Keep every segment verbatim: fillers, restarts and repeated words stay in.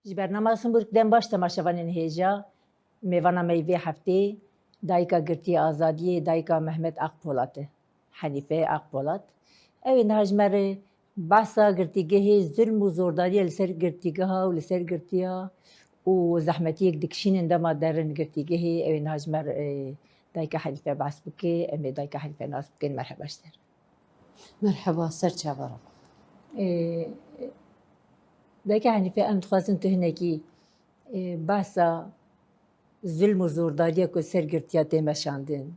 Ji bernama Simbûrk dem baş temaşevanên hêja. Mêvana me yê vê heftê dayika girtiyê azadiyê, dayika Mehmet Akpolat e. Henîfe Akpolat. Ew ê niha ji me re behsa girtîgehê, zulm û zordariya li ser girtîgeha û li ser girtiya û zehmetiyek dikişînin dema derin girtîgehê. Ew ê niha ji me re, e, dayika Henîfe behs bike. Em ê dayika Henîfe nas bikin. Merheba ji te re. Merheba, ser çava re. E, dayika Henîfe, em dixwazin tu hinekî, e, behsa zulm û zordariya ku ser girtiya tê meşandin.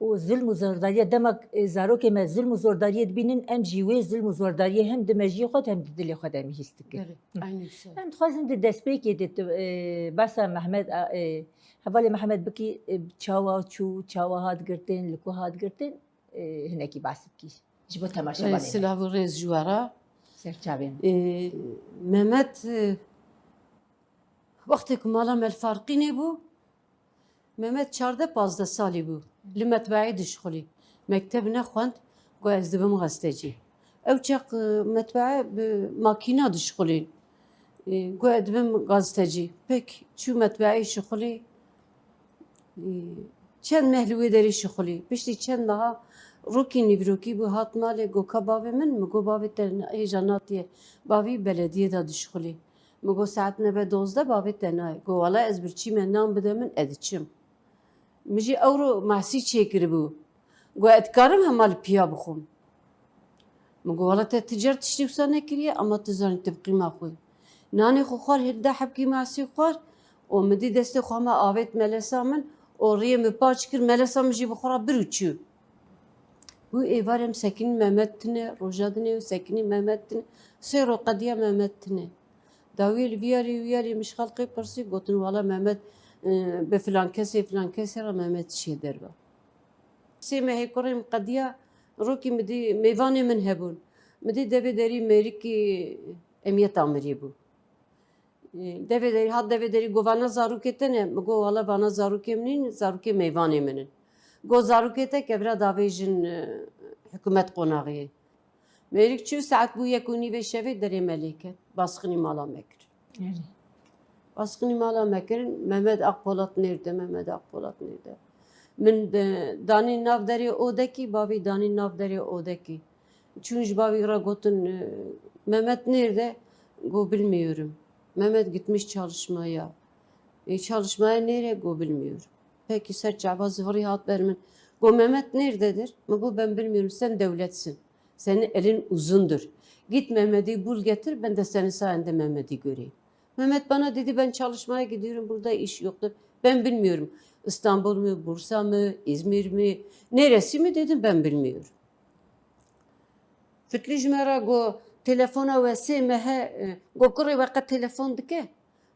Û zulm û zordariya, dema, e, zarokê me zulm û zordariyê dibînin, em jî wê zulm û zordariyê hem di mejiyê xwe de hem di dilê xwe de em hîs dikin. Belê, Hı. Eynî wisa. Em dixwazin di destpêkê de tu, e, behsa Mehmet, a, e, hevalê Mehmet bikî, e, çawa çû, çawa hat girtin, li ku hat girtin, e, hinekî behs bikî. Ji bo temaşevanê me. Silav û rêz ji we re. Ser çavên. E, Mehmet, e, wextê ku mala me li Farqînê bû, Mehmet çardeh pazdeh salî bû. Li metbeeyê dişixulî. Mekteb nexwend, got, ez dibim gazetecî. Ew çax, e, metbeye bi makîna dişixulîn. E, got, ez dibim gazetecî. Pêk çû metbeeyê şixulî. E, çend meh li wê derê şixulî. Piştî çend meha rokî nîvrokî bû, hat malê, got, ka bavê min? Min got, bavê te hêja natiye. Bavî belediyê de dişixulî. Min got, saet nebe dozdeh bavê te nayê. Got, wela ez birçî me, nan bide min, ez diçim. Min jî ewro mahsî çêkiribû. Got, ez dikarim hema li piya bixwim? Min got, wela te ti car tiştî wisa nekiriye, ama tu zanî tu bi qîma xwe. Nanê xwe xwar, hilda hebkî mahsî xwar û min dî destê xwe hema avêt melesa min û riyê min paç kir, melesa min jî bi xwe re bir û çû. Wî êvar em sekinîn Mehmet tune, roja dinê û sekinîn Mehmet tune. Sê roj qediya Mehmet tune. Dawiyê li vî yarê wî yarê min ji xelkê pirsî, gotin, wala Mehmet, e, bi filan kesê, filan kesê re Mehmet çiye derve. Sê mehê kurê min qediya, rokî min dî mêvanê min hebûn. Min dî devê derî mêrikî Emiyet Amirî bû. E, devê derî, hat devê derî, got, vana zarokê te ne? Min got, wala vana zarokê min nîn, zarokê mêvanê min in. Got, zarokê te kevra davêjin, e, hikûmet qonaxiyê. Mêrik çû, saet bû yek û nîvê şevê, derê me lê ket. Basxinî mala me kir. Erê. Basxinî mala me kirin, Mehmet Akpolat nêrde, Mehmet Akpolat nêrde. Min de, danî nav derê odekî, bavî danî nav derê odekî. Çûn ji bavî re gotin, e, Mehmet nêrde? Got, bilmiyorum. Mehmet gitmiş çalışmaya. E, çalışmaya nêre? Got, bilmiyorum. Peki, ser çava zivirî hat ber min. Got, Mehmet nerededir? Min got, ben bilmiyorum, sen devletsin. Senin elin uzundur. Git Mehmet'i bul getir, ben de senin sayende Mehmet'i göreyim. Mehmet bana dedi, ben çalışmaya gidiyorum, burada iş yoktur. Ben bilmiyorum. İstanbul mu, Bursa mı, İzmir mi, neresi mi dedim, ben bilmiyorum. Fikrî ji me re got, telefona we sê mehe, e, got, kurê we qet telefon dike?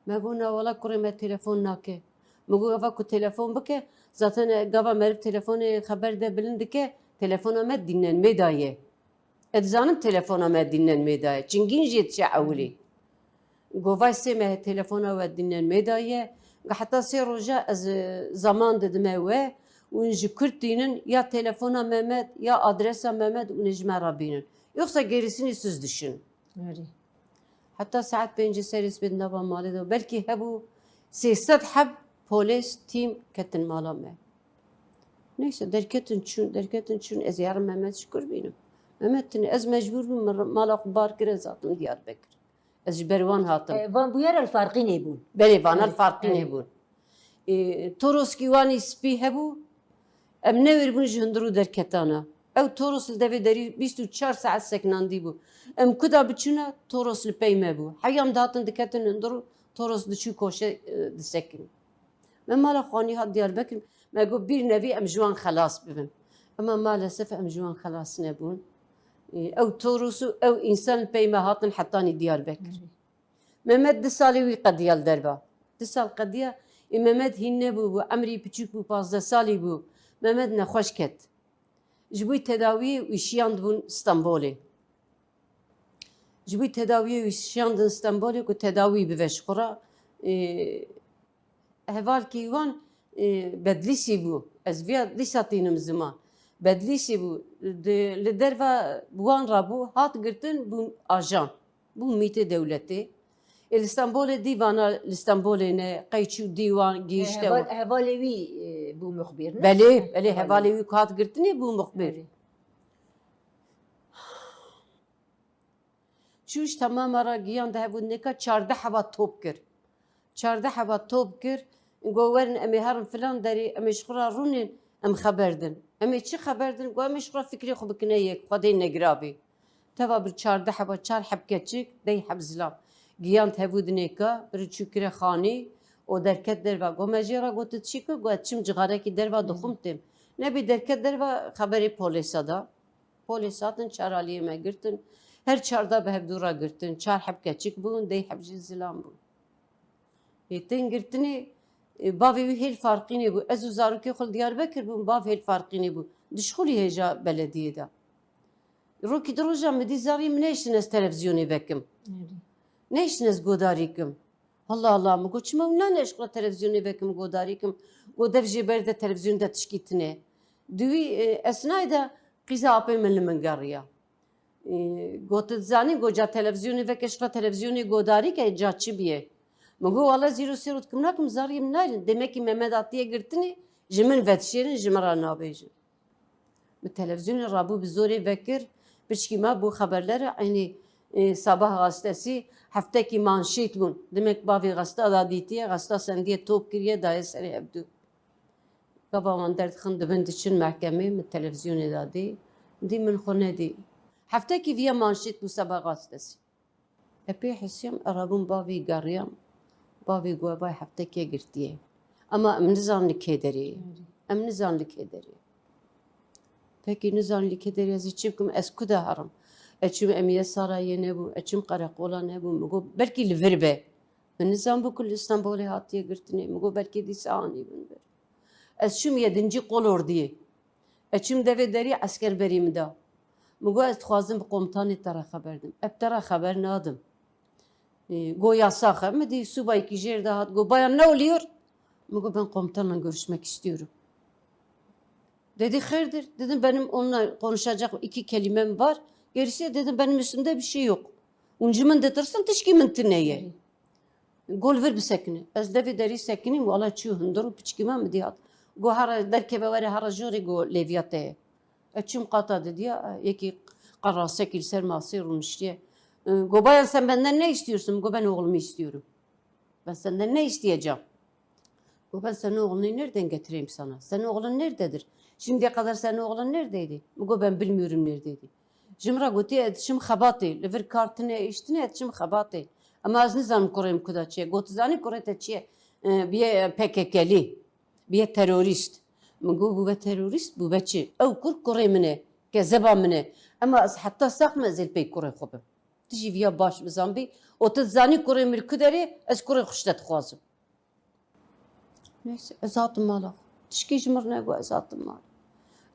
Me got, na wela kurê me telefon nake. Me got, eva ku telefon bike, zaten, e, gava meriv telefonê xeber de bilind dike, telefona me dinlenmê de ye. Ez dizanim telefona me dinlenmê de ye. Çingîn jê diçe ewilî. Govay sê mehê telefona we dinlenmê de ye. Heta sê roja ez, e, zaman didime we û hûn ji Kurd tînin, ya telefona Mehmet, ya adresa Mehmet hûn ê ji me re bînin. Yoksa gerisini siz düşünün. Erê. Heta saet pêncê serê sibê di nava malê de, belkî hebû sê sed heb polês, tîm ketin mala me. Neyse, derketin çûn, derketin çûn, ez ê herim Mehmet ji kur bînim. Mehmet tune, ez mecbûr bûm, min mala xwe bar kir, ez hatim Diyarbekir. Ez ji ber wan hatim. E, van bûyera li Farqînê bûn. Belê, vana li Erê, Farqînê erê. Bûn. E, Toroskî wanî spî hebû, em newêr bûn ji hundirû derketana. Ew Toros li devê derî bîst û çar saet sekinandî bû. Em kuda biçûna, Toros li pey me bû. Heya em dihatin diketin hundirû, Toros diçû koşe, e, disekin. Me mala xwe anî hat Diyarbekir, me got, bîr nevî, em ji wan xelas bibin. Ema maalesef em ji wan xelas nebûn. Ew Toros û ew însan li pey me hatin hetanî Diyarbekir. Mehmet du salî wî qediya li derve. Du sal qediya, ê Mehmet hîn nebû, bû emrî piçûk bû, pazdeh salî bû. Mehmet nexweş ket. Ji bo tedawiyê wî şiyandibûn Stenbolê. Ji bo tedawiyê wî şiyandin Stenbolê ku tedawî bive ji xwe re, ê, hevalkî wan, ê, Bedlîsî bû. Ez viya dîsa tînim ziman. Bedlîsî bû. Di, li derva wan re bû, hat girtin, bû ajan. Bû mîtê dewletê. Ê, li Stenbolê dîvana, li Stenbolê ne, qey çû dîwan gihîşte heval-, we. Hevalê wî, e, bû muxbir, ne? Belê, belê, hevalê wî ku hat girtinê bû muxbir. Belê. Çû ji temama re giyan di hevûdinêka çardeh heba top kir. Çardeh heba top kir, got, "Werin em ê herin filan derê, em ê ji xwe re rûnên, em xeber din." "Em ê çi xeber din?" Got, "Em ê ji xwe re fikrê xwe bikine yek, Xwedê negiravî." Teva bir çardeh heba, çar heb keçik, dey heb zilam. Giyan di hevûdinêka, bir çû kire xanî, û derket derva. Got, "Me jê re got, tu çi kir?" Got, "Çim cixarekî derva dixwim têm." Nebî derket derva, xeberê polêsa da. Polês hatin, çar aliyê me girtin. Her çar da bi hevdû re girtin. Çar heb keçik bûn, dey heb jî zilam bûn. Ê, tên girtinê, e, bavê wî hêl farqînê bû. Ez û zarokê xwe li Diyarbekir bûn, bav hêl farqînê bû. Dişxulî hêja belediyê de. Rokî di roja min dî zarî min nehiştin ez televîzyonê vekim. Erê. Nehiştin ez godarî kim. Allah Allah, min got, "Çima hûn nane ez ji xwe televîzyonê vekim, godarî kim?" Got, "Dev jê ber de televîzyon de tişkî tine." Di wî, e, esnayê de qîza apê min li min geriya. E, got, "Tu dizanî, got, ca televîzyonê veke, ji xwe televîzyonê godarî ke, ca çi bîye?" Min got, "Wala zîro sêro dikim nakim, zariyê min nayrin. Demekî Mehmed hatiye girtinê, ji min vedişêrin, ji min re nabêjin." Bi televîzyonê rabû bi zorê vekir, piçkî me bû xeberlere, eynî, e, Sabah gazetesî heftekî manşêt bûn. Demek bavê gazeta da dîtiye, gazeta sendiye top kiriye, daye serê hevdû. Gava wan derdixin dibin diçin mehkemê, min televîzyonê da dî. Dî min xwe nedî. Heftekî viya manşêt bû Sabah gazetesî. E pê hesiyam, e rabûm bavê geriyam. Bavê got, "Vay heftekê girtiye." Ama em nizan li kê derê ye. Erê. Em nizan li kê derê ye. Pekî nizan li kê derê ye, ez ê çi bikim? Ez ku de herim? Ez çûm emniyet sarayê nebû, ez çûm qereqola nebû. Min got, "Belkî li vir be." Min nizan bû ku li Stenbolê hatiye girtinê. Min got, "Belkî dîsa anî bin vir." Ez çûm yedincî kolordiyê. Ez çûm devê derî, esker berî min da. Min got, "Ez dixwazim bi komutanê te re xeber dim." "Ez bi te re xeber nadim." E, got, "Yasax e." Min dî subayekî jêr de hat, got, "Bayan, ne oluyor?" Min got, "Ben komutanla görüşmek istiyorum." Dedi, "Hayırdır?" Dedim, "Benim onunla konuşacak iki kelimem var. Gerisi," dedim, "benim üstümde bir şey yok. Hûn ji min ditirsin, tişkî min tune ye." Got, "Li vir bisekine." Ez devê derî sekinîm, wala çû hundir û piçkî me min dî hat. Got, "Here derkeve were here jorê," got, "lêviya te ye." Ez çûm qata didiya, yekî qerasekî li ser masê rûniştiye. Got, "Bayan, sen benden ne istiyorsun?" Got, "Ben oğlumu istiyorum." "Ben senden ne isteyeceğim?" Got, "Ben senin oğlunu nereden getireyim sana? Senin oğlun nerededir? Şimdiye kadar senin oğlun neredeydi?" Got, "Ben bilmiyorum neredeydi." Ji min re gotiye, "Ez diçim xebatê, li vir kar tine, îş tine, ez diçim xebatê. Ama ez nizanim kurê min kuda çi ye." Got, "Zanî kurê te çi ye? E, biye P K K'lî, biye terorîst." Min got, "Bûbe terorîst, bûbe çi? Ew kur kurê min e, kezeba min e. Ama ez heta sax me ez ê li pey kurê xwe bim." Tu jî viya baş bizanbî, û tu dizanî kurê min li ku derê, ez kurê xwe ji te dixwazim. Neyse, ez hatim mala xwe. Tişkî ji min re negot, ez hatim malê.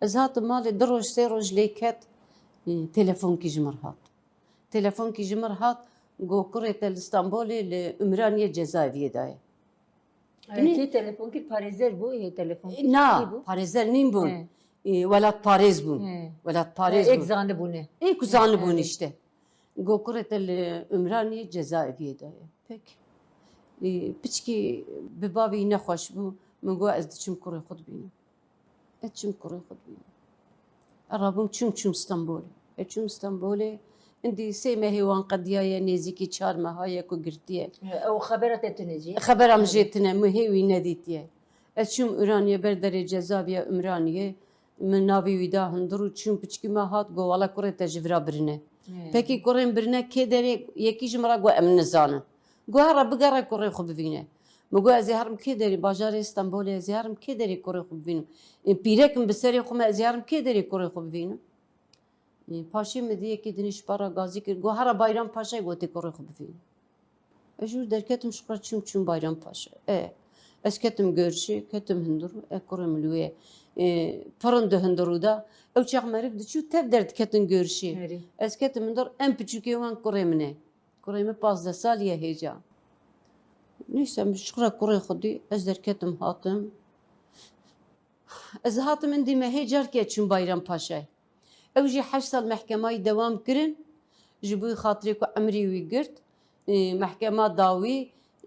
Ez hatim malê, du roj, sê roj lê ket, e, telefonkî ji min re hat. Telefonkî ji min re hat, got, "Kurê te li Stenbolê li Ümraniye cezaeviyê de ye." Binî- Kê telefonkî, parêzer bû, yê telefonkî? Na, parêzer nîn bûn. He. E, welatparêz bûn. He. Welatparêz bûn. Êk zanibûne. Ê ku zanibûn işte. Got, "Kurê te li Ümraniye cezaeviyê de ye." Peki. Ê, piçkî bi bavê wî nexweş bû. Min got, "Ez diçim kurê xwe dibînim." Ez çûm kurê xwe dibînim. Ez rabûm çûm, çûm Stenbolê. Ez çûm Stenbolê. Îndî sê mehê wan qediyaye, nêzîkî çar meha ye ku girtiye. He, ew xebera te tune jî? Xebera min jê tune, min hê wî nedîtiye. Ez çûm Ümraniye, ber derê cezaviya Ümraniye. Min navê wî da hundir û çûm, piçkî me hat, got, "Wala kurê te ji vira birine." He. Pekî kurê min birine kê derê, yekî ji min re got, "Em nizanin." Got, "Here bigere kurê xwe bivîne." Min got, "Ez ê herim kê derê, bajarê Stenbolê, ez ê herim kê derê kurê xwe bivînim? Ê, pîrek im bi serê xwe me, ez ê herim kê derê kurê xwe bivînim?" Ê, paşê min dî yekî dinê ji para gazî kir, got, "Here Bayram Paşayê gotê kurê xwe bivîne." Ez jûr derketim, ji xwe çûm, çûm Bayram Paşa. E, ez ketim görşê, ketim hundirû, e, kurê min li wê ye. E, pirin di hundirû de. Ew çax meriv diçû tev derdiketin görşê. Erê. Ez ketim hundir, em piçûkê wan kurê min e. Kurê min pazdeh salî ye hêja. Neyse, min ji xwe re kurê xwe dî, ez derketim hatim. Ez hatim îndî me hê carkê çûm Bayram Paşayê. Ew jî heşt sal mehkemayî dewam kirin, ji bo xatirê ku emrê wî girt, e, mehkema dawî,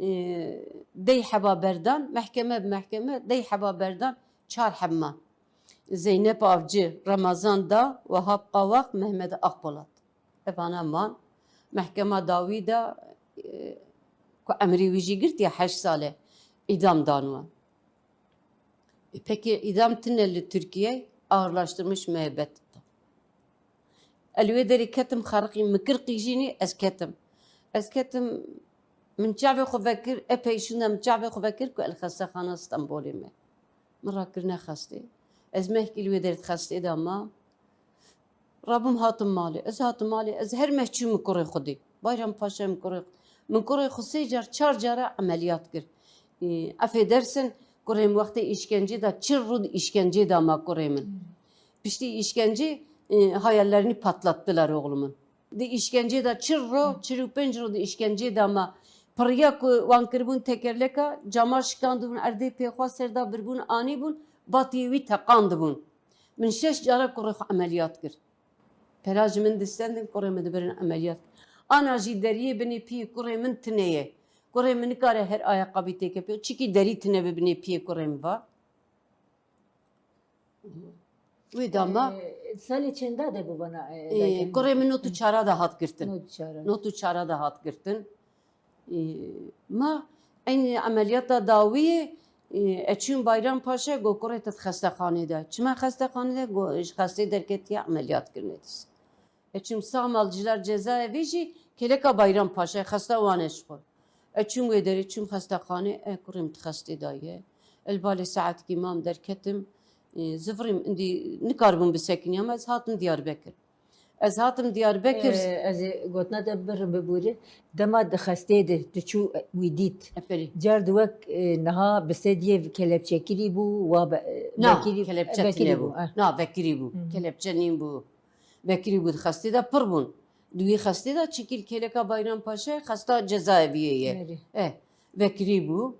e, dey heba berdan, mehkeme bi mehkeme dey heba berdan, çar heb man. Zeynep Avcı, Ramazan Da, Wahap Kawak, Mehmet Akpolat. Evana man. Mehkema dawî de, e, ku emrî wî jî girtiye heşt sal e, îdam dan wan. E, peki îdam tine li Tirkiye, ağırlaştırmış müebbet. Ez li wê derê ketim xeriqî, min kir qîjînî, ez ketim. Ez ketim, min çavê xwe vekir, epey şûnde min çavê xwe vekir ku ez li xestexana Stenbolê me. Min rakirine xestê. Ez mehkî li wê derê di xestê de mam. Rabûm hatim malê. Ez hatim malê. Ez her meh çûm min kurê xwe dî. Bayram Paşa min kurê xwe. Min kurê xwe sê car, çar cara emeliyat kir. Ee, Efê dersin, kurê min wextê îşkencê de çil rû di îşkencê de ma kurê min. Piştî îşkencê, e, hayallerini patlattılar oğlumun. Di îşkencê de çil ro, çil û pênc ro di îşkencê de ma. Piriya ku wan kiribûn tekerleka, cama şikandibûn, erdê pêxwa ser da biribûn, anîbûn, batiyê wî teqandibûn. Min şeş cara kurê xwe emeliyat kir. Pera ji min distendin, kurê min dibirin emeliyat kir. Ana jî deriyê binê piyê kurê min tine ye. Kurê min nikare her ayaqqabî têke pê. Çikî derî tine bi binê piyê kurê min va. Wê dama. Ee, salê çenda de bû vana, e, Ee, dayken? Kurê min not û çara de hat girtin. Not û çara. Not û çara de hat girtin. Ee, ma eynî emeliyata dawiyê, e, ez çûm Bayram Paşa, got, "Kurê te di xestexanê de." Çima xestexanê de? Got, "Ji xestê derketiye, emeliyat kirine dîsa." Ez çûm Samal Cilar cezaevî jî, kêleka Bayram Paşa, xesta wan e ji xwe. Ez çûm wê derê, çûm xestexanê, e, kurê min di xestê de ye. El balê saetkî mam derketim, e, zivirîm, indî nikaribûm bisekinî, ama ez hatim Diyarbekir. Ez hatim Diyarbekir. Ee, ez ê gotina te bir bibûrî. Dema di xestê de tu çû, e, wî dît. Eperî. Car di wek, e, niha bi sediyê kelepçekirî bû, wa be-, e, Na, vekirî, kelepçe vekirî tine bû. Bû, eh. Na, vekirî bû. Hı hı. Kelepçe nîn bû. Vekirî bû, di xestê de pir bûn. Di wî xestê de çikî li kêleka Bayram Paşayê xesta cezaeviyê ye. Erê. Eh, vekirî bû.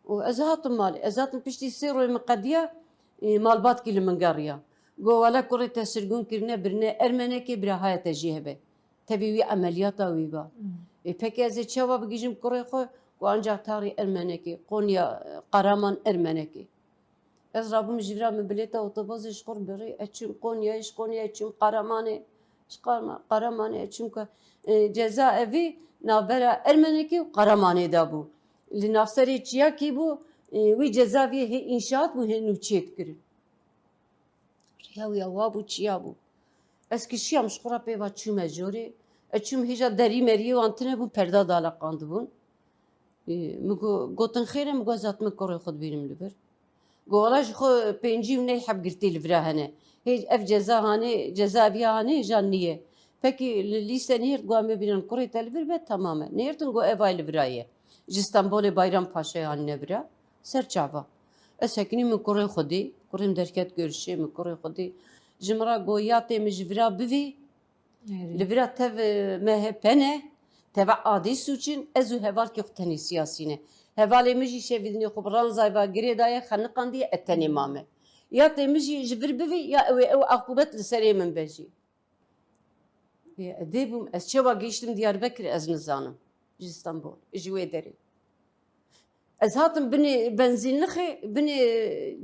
Û ez hatim malê. Ez hatim piştî sê roj min qediya, e, malbatkî li min geriya. Got, "Wele kurê te sirgûn kirine, birine Ermenekê, bira haya te jî hebe." Tevî wî emeliyata wî ba. Hmm. Ê, pekî ez ê çawa bigihîjim kurê xwe? Got, "Ancax tarî Ermenekê, Konya, e, Qaraman Ermenekê." Ez rabûm ji vira, min bilêta otobozê ji xwe re birî, ez çûm Konyayê, ji Konyayê çûm Qaramanê, ji Qarama-, Qaramanê ez çûm ka, e, cezaevî navbera Ermenekê û Qaramanê de bû. Li navserê çiyakî bû, e, wî cezaeviyê hê înşaat bû, hê nû çêdikirin. Riya wî ya wa bû, çiya bû. Ez kişiyam ji xwe re pê va çûme jorê. Ez çûm hêja derî meriyê wan tine bû, perda daleqandibûn. Ê, min got, gotin xêr e, min got, ez hatime kurê xwe dibînim li vir. Got, wela ji xwe pêncî û neh heb girtî li vira hene. Hê ev ceza hanê, cezaeviya hanê hêja nîye. Pekî li lîste nihêrt, got, em ê bînin kurê te li vir be, temam e. Nihêrtin, got, ev ay li vira ye. Ji Stenbolê Bayram Paşayê hanîne vira. Ser çava. Ez sekinî min kurê xwe dî. Kurê min derket görüşê, min kurê xwe dî. Ji min re got, ya tê min ji vira bivî, Erê. Li vira tev, e, M H P ne, teve adî sûç in, ez û hevalkê xwe tenê siyasî ne. Hevalê min jî şevîdinê xwe bi ranzayê ve girê daye, xeniqandiye, e tenê mame. Ya tê min jî ji vir bivî, ya ew ê ew aqûbet li serê min be jî. Ê, edê bûm, ez çawa gihiştim Diyarbekir, ez nizanim. Ji Stenbol, ji wê derê. Ez hatim binê benzînlixê, binê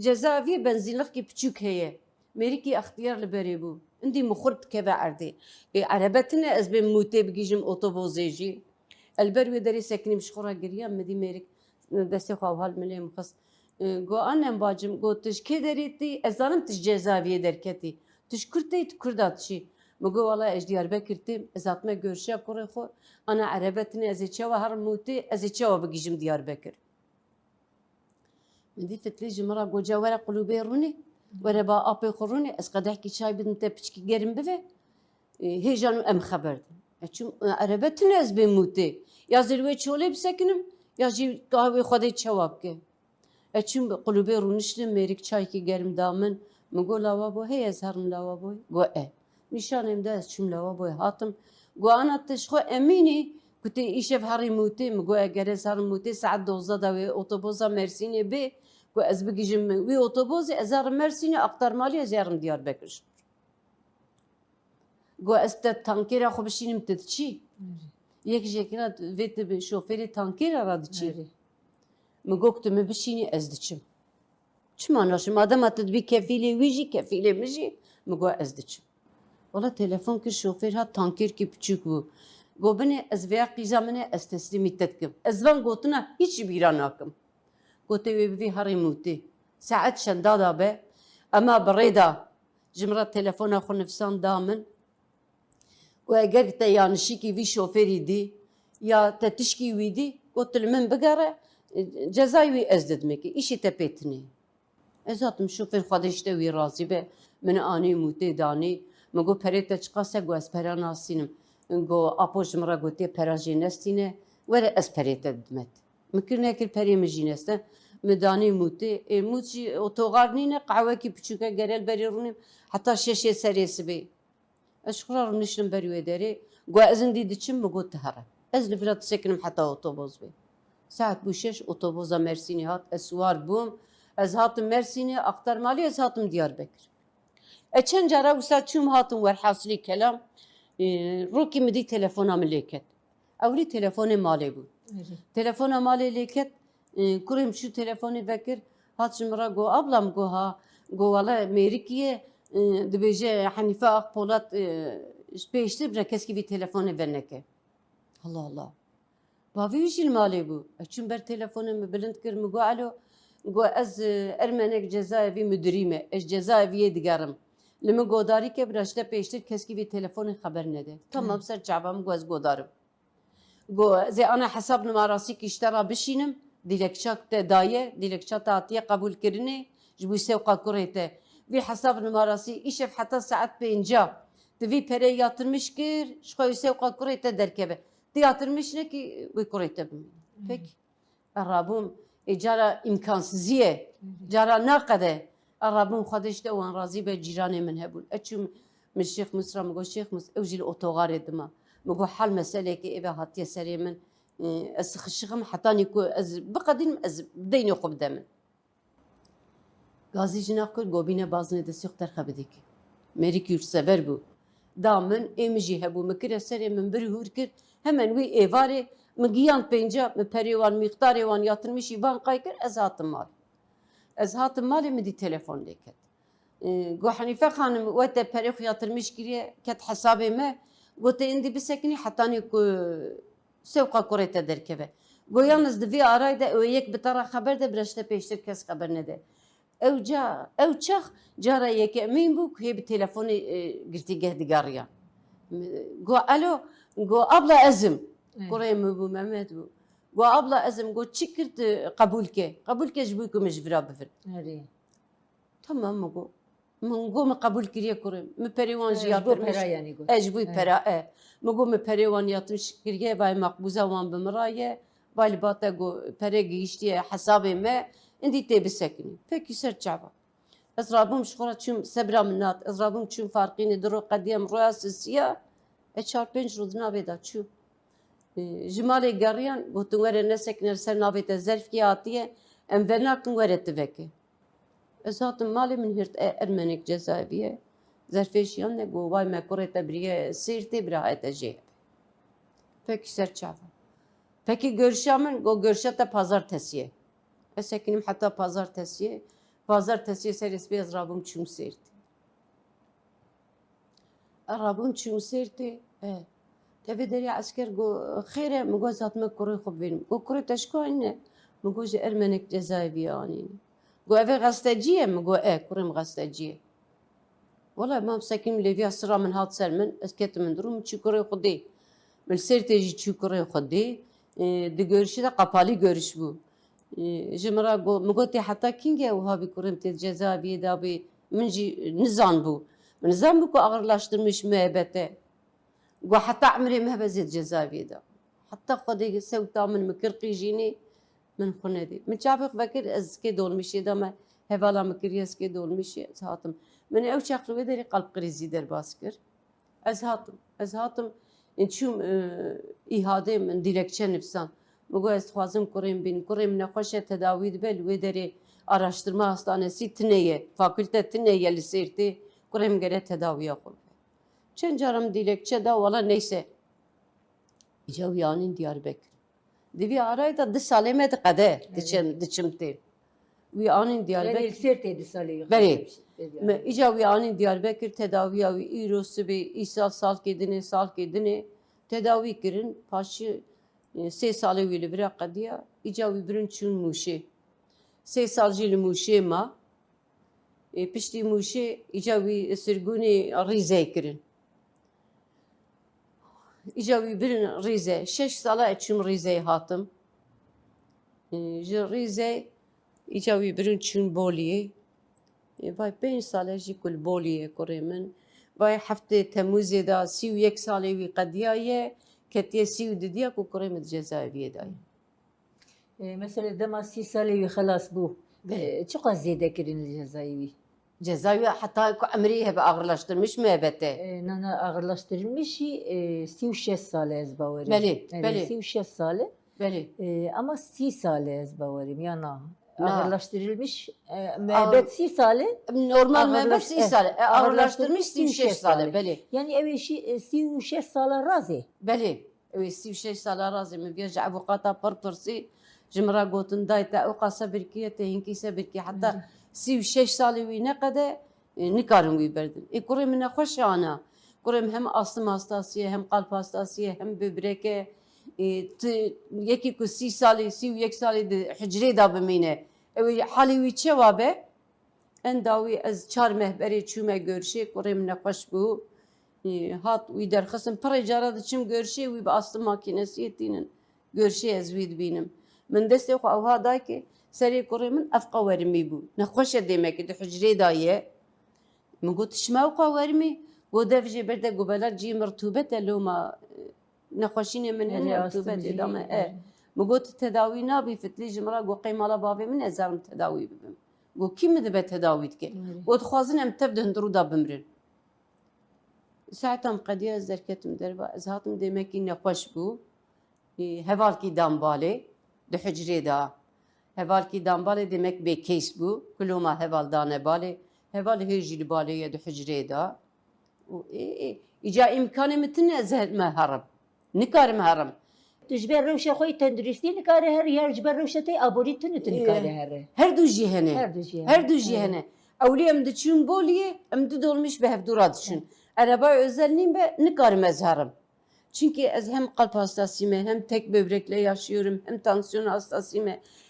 cezaeviyê benzînlixkî piçûk heye. Mêrikî extiyar li berê bû. Indî min xurt dikeve erdê. Ê, erebe tine ez bêm mûtê bigihîjim otobozê jî. Ez li ber wê derê sekinîm, ji xwe re giriyam, min dî mêrik destê xwe ewha li milê min xist. Ê, got, "Annem bacim," got, "tu ji kê derê tî? Ez zanim tu ji cezaeviyê derketî. Tu ji kur tê, tu Kurda dişî?" Min got, "Wela ez ji Diyarbekir têm, ez hatime görüşa kurê xwe, ana erebe tine, ez ê çawa herim mûtê, ez ê çawa bigihîjim Diyarbekir?" Min dî fitlî ji min re got, "Ca were qulûbê rûnê, were ba apê xwe rûnê, ez qedehkî çay bidim te, piçkî germ bive, e, hêjan û em xeber din." Ez çûm, e, erebe tune ez bêm mûtê. Ya zê li wê çolê bisekinim, ya jî kahwê xwe dê çawa bike. Ez çûm bi qulûbê rûniştim, mêrik çaykî germ da min. Min got, "Lawabo heye ez herim lawabo?" Got, "E." Nîşanê min da, ez çûm lawaboyê hatim. Got, "Ana tu ji xwe emîn î ku tê îşev herî mûtê?" Min got, "Eger ez herim mûtê saet dozdeh de wê otoboza Mersînê bê ku ez bigihîjim wî otobozê, ez herim Mersînê, aqtarmalî ez ê herim Diyarbekir ji xwe." Got, "Ez te tankêra xwe bişînim, tu diçî?" Yek jêkira vê tu bi şofêrê tankêra re diçî. Erê. Min got, tu min bişînî, ez diçim. Çima naşim? Madema tu dibî kefîlê wî jî, kefîlê min jî, min got, ez diçim. Wala telefon kir, şofêr hat, tankêrkî piçûk bû. Got, binê, ez vêya qîza min e, ez teslîmî te dikim. Ez van gotina hîç bîra nakim. Got, tê wê bivî herî mûtê. Saet çenda da be, ema bi rê da. Ji min re telefona xwe nivîsan da min. Û eger te yanişîkî vî şofêrî dî, ya te tişkî wî dî, got, tu li min bigere, cezayê wî ez didim kê. Îşê te pê tune ye. Ez hatim, şofêr Xwedê ji te wî razî be, min anî mûtê danî. Min got, perê te çiqas e? Got, ez pera nastînim. Got, apo ji min re gotiye, pera jê nestîne, were ez perê te didime. Min kir nekir, perê min jî neste. Min danî mûtê. Ê, mût jî otogar nîne, qehwekî piçûk e, gere li berê rûnîm heta şeşê serê sibê. Ez ji xwe re rûniştim ber wê derê. Got, ez indî diçim, min got, tu here. Ez li vira disekinim heta otobos bê. Saet bû şeş, otoboza Mersînê hat, ez siwar bûm. Ez hatim Mersînê, axtar malê, ez hatim Diyarbekir. E, çend cara wisa çûm hatim, werhasilî kelam, e, rokî min dî telefona min lê ket. Ewilî telefonê malê bû. Erê. Telefona malê lê ket, e, kurê min çû telefonê vekir, hat ji min re got, ablam, got, ha, got, wele mêrikî ye, e, dibêje Henîfe Akpolat, e, ji pêştir bira keskî vî telefonê veneke. Allah Allah. Bavê wî jî li malê bû. Ez çûm ber telefonê, min bilind kir, min got, alo, got, ez, e, Ermenek Cezaevî mudirî me. Ez cezaeviyê digerim. Li min godarî ke bira ji te pêştir keskî vî telefonê xeber nede. Tamam, ser çava, min got, ez godarim. Got, ez ê ana hesab numarasîkî ji te re bişînim, dîlekça te daye, dîlekça te hatiye qebûlkirinê ji bo sewqa kurê te. Vî hesab numarasî îşev heta saet pênca tu vî pereyê yatırmış kir, ji xwe wî sewqa kurê te derkeve. Tu yatırmış nekî wê kurê te bimîne. Peki. Ez rabûm, ê cara îmkansizî ye, cara naqede. Ez rabûm, Xwedê ji te wan razî be, cîranê min hebûn. Ez çûm, min Şêx Mus re min got, Şêx Mus, ew jî li otogarê dima. Min got, hal meselekê êve hatiye serê min, e, ez sixişixim, hetanî ku ez biqedînim, ez deynê xwe bide min. Gazî jina kir, gobîne bazinê destê xwe derxe bidê kê. Mêrik yurtsever bû. Da min, ê min jî hebû, min kire serê, min bir hûr kir, hemen wî êvarê min giyan pênca, min perê wan, mîqdarê wan yatırmışî van qay kir, ez hatim mal. Ez hatim malê, min dî telefon lê ket. E, got, Henîfe xanim, we te perê xwe yatırmış kiriye, ket hesabê me, got, te indî bisekinî hetanî ku sewqa kurê te derkeve. Got, yalnız di vî arayê de ew yek bi te re xeber de, bira ji te pêştir kes xeber nede. Ew ca, ew çax cara yekemîn bû ku hê bi telefonê, e, girtîgeh digeriyan. Got, alo, got, abla ez im. Eh. Kurê min bû, Mehmet bû. Got, abla ez im, got, çi kir tu qebûl ke? Qebûl ke ji bo ku min ji vira bivin. Erê. Tamam, min got. Min got, min qebûl kiriye kurê. Min perê wan jî yatırmış. Ji bo pera, yanî got. E, ji bo pera, e. Min got, min perê wan yatırmış kiriye, vay maqbûza wan bi min re ye. Vay li ba te, got, pere gihiştiye hesabê me. Indî tê bisekinî. Pekî, ser çava. Ez rabûm ji xwe re çûm, sebra min nat. Ez rabûm çûm Farqînê, di ro qediya min roya sisiya. E, çar pênc roj di navê de çû. E, ji malê geriyan, gotin, were nesekine, li ser navê te zerfkî hatiye, em venakin, were tu veke. Ez hatim malê, min hirt, e, Ermenek cezaevî ye. Zerfê şiyane, got, vay me kurê te biriye Sêrtê, bira hete jê hebe. Pekî, ser çava. Pekî, görüşa min, got, görüşa te pazartesî ye. Ez sekinim heta pazartesî ye. Pazartesî ye serê sibê ez rabûm çûm Sêrtê. Ez rabûm çûm Sêrtê. E, tevê derê esker got, xêr e? Min got, ez hatime kurê xwe bibînim. Got, kurê te ji ku anîne? Min got, ji Ermenek cezaeviyê anîne. Got, ev ê xestecî ye? Min got, e, kurê min xestecî ye. Wele mam sekim lêviya sira min hat ser min, ez ketim min dirû, min çû kurê xwe dê. Min li Sêrtê jî çû kurê xwe dê. E, di görüşê de qapalî görüş bû. E, ji min re got, min gotê, heta kîngê wiha bî kurê min tê cezaeviyê de bî? Min jî nizan bû. Min nizan bû ku ağırlaştırmış müebbete. Got, heta emrê me hebe zêd cezaeviyê de. Heta Xwedê sewta min, min kir qîjînê, min xwe nedê. Min çavê xwe vekir, ez zikê dolmişê de me, hevala min kiriye zikê dolmişê, ez hatim. Min ew çax li wê derê qalb krîzî derbas kir. Ez hatim, ez hatim, çûm, e, îhadê, min dilekçe nivîsan. Min got, ez dixwazim kurê min bînim. Kurê min nexweş e, tedawî dibe, li wê derê araştırma hastanesî tune ye, fakülte tune ye li Sêrtê. Kurê min gere tedawiya xwe bibe. Çend cara min dilekçe da, wela neyse. Îca wî anîn Diyarbekir. Di vî arayê de du salê me diqede, Evet. diçim, diçim tê. Wî anîn Diyarbekir. Yani li Sêrtê du salê wî Belê. xeber Me, îca wî anîn Diyarbekir, tedawiya wî îro sibê, îsal salkê dinê, salkê dinê tedawî kirin. Paşî, e, sê salê wî li vira qediya. Îca wî birin çûn Mûşê. Sê sal jî li Mûşê ma. Ê, piştî Mûşê îca wî sirgûnê Rîzeyê kirin. Îca wî birin Rîze. Şeş sala ez çûm Rîzeyê hatim. Ê, ji Rîzeyê îca wî birin çûn Boliyê. Ê, vay pênc sale jî ku li Boliyê kurê min. Vay heftê Temûzê de sî û yek salê wî qediyaye, ketiye sî û didiya ku kurê min di cezaeviyê de ye. E, mesela dema sî salê wî xelas bû, Belê. e, çiqas zêde kirin li cezayê wî? Cezayê wî heta ku emrê hebe ağırlaştırmış mı hebe te? E, na, na, ağırlaştırılmış jî, e, sî û şeş sal e ez bawerim. Belê, Erê, belê. sî û şeş sal e. Belê. E, ama sî sal e ez bawerim, ya na. Na. Ağırlaştırılmış, e, Ağır- müebbet sî sal e. Normal müebbet Ağırlaş-, sî eh, sal e. E, ağırlaştırılmış ağırlaştırılmış sî û şeş sal e. sal e. Belê. Yani ew ê şî, e, sî û şeş sala razê. Belê. Ew ê sî û şeş sala razê min viya ji evokata pir pirsî, ji min re gotin, dayê te ew qas sebir kiriye, te hinkî sebir kiriye. Heta Hı. sî û şeş salê wî neqede, e, nikarin wî berdin. Ê kurê min nexweş e ana. Kurê min hem astım hastası ye, hem kalp hastası ye, hem böbrek e. E, ti, yekî ku sî salî, sî û yek salî di hicrê de bimîne. Ew ê halê wî çewa be? Enda wî ez çar meh berê çûme görşê, kurê min nexweş bû. Ê, hat wî derxistin. Pirê cara diçim görşê, wî bi astım makînesiyê tînin. Görşê ez wî dibînim. Min destê xwe ewha dayke, serê kurê min evqa werimî bû. Nexweş e dêmekî di hucrê de ye. Min got, "Çima ewqa werimî?" Got, "Dev jê berde gobela cî min rutûbet e loma, e, nexweşînê min hene, Erê, astım rutûbetê jî, da me." E. erê. Min got, "Tedawî nabî fitlî ji min re." Got, "Qey mala bavê min ez herim tedawî bibim." Got, "Kî min dibe tedawî dike?" Erê. Got, "Dixwazin em tev di hundirû de bimrin." Saeta min qediya ez derketim derva. Ez hatim dêmekî nexweş bû. Ê, hevalkî dan balê di hucrê de. Hevalkî dan balê demek bê keys bû. Kuloma heval dane balê. Heval hê jî li balê ye di hucrê de. Û ê, ê, îca îmkanê min tune ez me herim. Nikarim herim. Tu ji ber rewşa xwe yê tenduristî nikare herî, ya ji ber rewşa te yê aborî tune tu nikare Ê, here. Her du jî hene. Her du jî hene. Her du jî Erê. hene. Ewlî em diçûn Boliyê, em du dolmîş bi hevdû re diçûn. Erê. Erebaya özel nîn be, nikarim ez herim. Çünkü ez hem kalp hastasıyım, hem tek böbrekle yaşıyorum, hem tansiyon hastasıyım.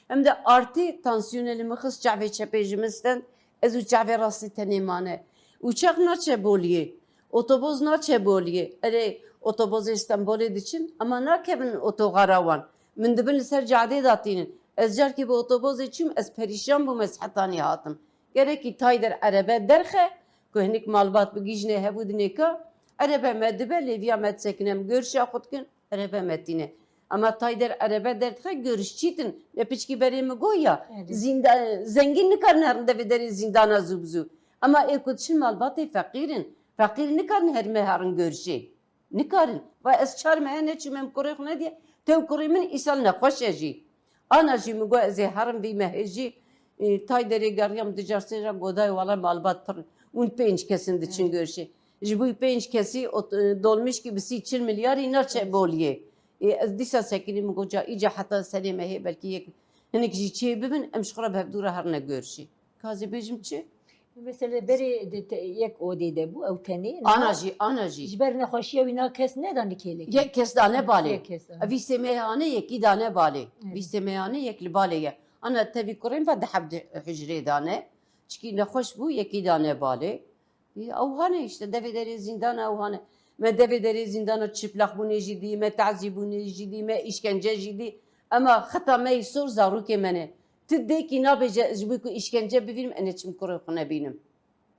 Hem de artı tansiyonê li min xist çavê çepê ji min stend, ez û çavê rastî tenê mane. Uçak naçe Boliyê, otobus naçe Boliyê. Erê, otobusê Stenbolê diçin, ama nakevin otogara wan. Min dibin li ser cadê datînin. Ez carkî bi otobusê çûm, ez perîşan bûm, ez hetanî hatim. Gerekî tay der erebe derxe, ku hinik malbat bigihîjine hev û dinê ka, erebe me dibe, lêviya me disekine, em görşa xwe dikin, erebe me tîne. Ama tay der erebe derdixe, görş çîtin. Me piçkî berê min got ya, Erê. zînda-, zengîn nikarin herin devê derê zîndana zû bi zû. Ama ê ku diçin malbatê feqîr in. Feqîr nikarin herime herin görşê. Nikarin. Va ez çar mehe neçûm, em kurê xwe nediye. Tew kurê min îsal nexweş e jî. Ana jî min got ez ê herim vî mehê jî, e, tay derê geriyam du car sê car, got dayê wala malbat pir. Hûn pênc kesin diçin Evet. görşê. Ji bo pênc kesî ot-, e, dolmişkî bi sî çil milyarî naçe Boliyê. E, ez dîsa sekinî min got ca îca heta serê mehê belkî yek hinik jî çê bibin, em ji xwe re bi hevdû re herine görşê. Ka ez ê bêjim çi? Mesela berê di te-, yek odê de bû, ew tenê, Ana niha jî, ana jî. ji ber nexweşiya wî na kes nedan li kêlekê. Yek kes dane balê. Yek kes dane. Vî sê meyane yekî dane balê. Evet. Vî sê meyane yek li balê ye. Ana tevî kurên ve di heb di hucrê dane. Çikî nexweş bû, yekî dane balê. Ew hane işte, devê derê zîndana ew hane. Me devê derê zîndana çiplaxbûnê jî dî, me tazîbûnê jî dî, me îşkence jî dî. Ema xeta me yî sor zarokê me ne. Ti dêkî nabêje, ji bo ku îşkence bivînim, enê çim kurê xwe nebînim.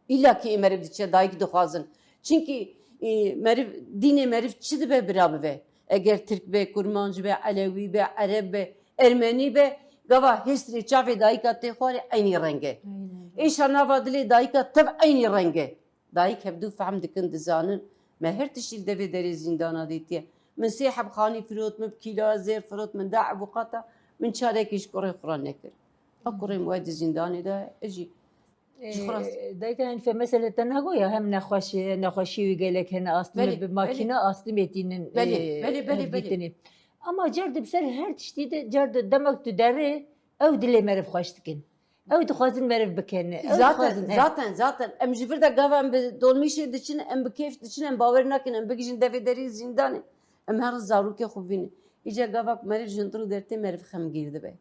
Îlla kî ê meriv diçe dayik dixwazin. Çimkî, e, meriv, dînê meriv çi dibe bira bibe? Eger Tirk be, Kurmanc be, Elewî be, Ereb be, Ermenî be, gava hêstirê çavê dayika tê xwarê eynî reng e. Eynî reng. Êşa nava dilê dayika tev eynî reng e. Dayik hevdû fehm dikin, dizanin. Me her tiştî li devê derê zîndana dîtiye. Min sê heb xanî firot, min bi kîloya zêr firot, min da evokata, min çarekî ji kurê xwe re nekir. A kurê min wê di zîndanê de, ez jî Ji xwe re. Dayika Henife, mesele te negoya hem nexweşi, nexweşî wî gelek hene, astime bi makîna, astime tînin. Belê, belê, belê, belê. Ama car di ser her tiştî de, car di demek tu derê, ew dilê meriv xweş dikin. Ew dixwazin meriv bikin. Ew Zaten, dixwazin, he. zaten, zaten. Em ji vir de gava em bi dolmîşê diçin, em bi kêf diçin, em bawer nakin, em bigijin devê derê zîndanê. Em her zarokê xwe bînin. Îca gava ku meriv ji hundir û dertê meriv xemgîr dibe.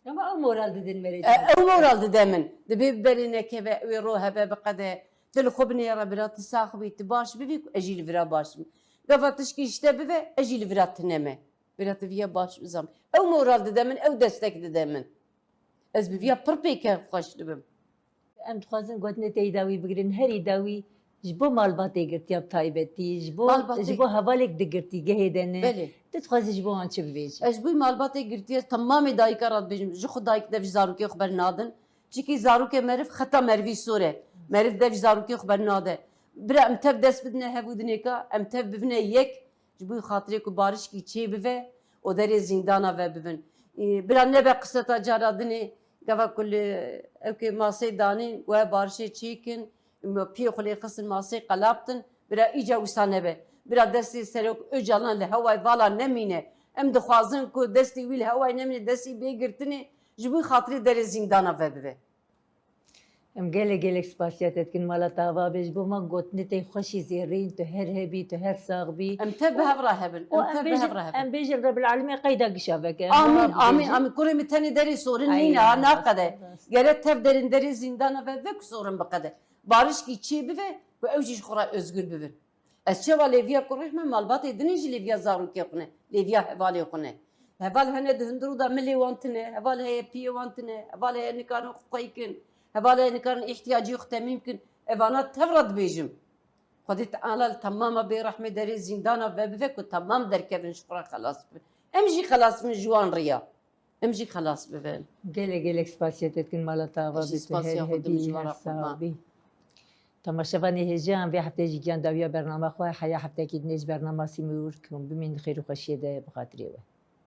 Ama ew moral didin merê. E, ew moral dide min. Dibê berê nekeve, wê ro hebe biqede. Tu li xwe binêre bira, tu sax bî, tu baş bivî ku ez jî li vira baş bim. Gava tişkî ji te bive, ez jî li vira tune me. Bira tu viya baş bizam. Ew moral dide min, ew destek dide min. Ez bi viya pir pêke xweş dibim. Em dixwazin gotinê te îdawî bigirin. Her îdawî ji bo malbatê girtiya bi taybetî, ji bo, Malbatê- ji bo hevalek di girtîgehê de ne. Belê. Tu dixwazî ji bo wan çi bibêjî? Ez ji bo malbatê girtiye temamê dayika re dibêjim. Ji xwe dayik dev ji zarokê xwe bernadin. Çikî zarokê meriv xeta merivî sor e. Meriv dev ji zarokê xwe bernade. Bira em tev dest bidine hev û dinêka, em tev bibine yek. Ji bo xatirê ku barişkî çê bive û derê zîndana ve bibin. Î, bira nebe qiseta cara dinê, gava ku li ewkê masê danîn we barişê çêkin, piyê xwe lê xistin masê qelabtin, bira îca wisa nebe. Bira destê Serok Ocalan li heway vala nemîne. Em dixwazin ku destê wî li heway nemîne, destê bê girtinê, ji bo xatirê derê zîndana ve bibe. Em gelek gelek spasiya te dikin mala te ava be, ji bo me gotinê te xweşî zêrîn, tu her hebî, tu her sax bî. Em tev bi hev re hebin. Em tev bi hev re hebin. Em bêjin Rebil Alemê qeyda gişa veke. Amîn, amîn, amîn. Kurê min tenê derê sorin nîne ha, naqede. Gere tev derin derê zîndana ve ve ku sorin biqede. Barişkî çê bive ku ew jî ji xwe re özgür bibin. Ez çawa lêviya kurê xwe me, malbatê dinê jî lêviya zarokê xwe ne, lêviya hevalê xwe ne. Heval hene di hundir û da milê wan tine, heval heye piyê wan tine, heval heye nikarin xwe xwey kin, heval heye nikarin îhtiyacê xwe temîm kin. Evana tev re dibêjim. Xwedê Teala li temama bê rehmê derê zîndana ve bive ku temam derkevin ji xwe re xelas bibin. Em jî xelas bibin ji wan riya. Em jî xelas bibin. Gelek gelek spasiya te dikin mala te ava bî, tu her hebî, her sax bî. Temaşevanê hêja, em vê hefteyê jî giyan dawiya bernama xwe, heya hefteyekî dinê ji bernama Sîmrûr, ku hûn bimînin di xêr û xweşiyê de bi xatirê we.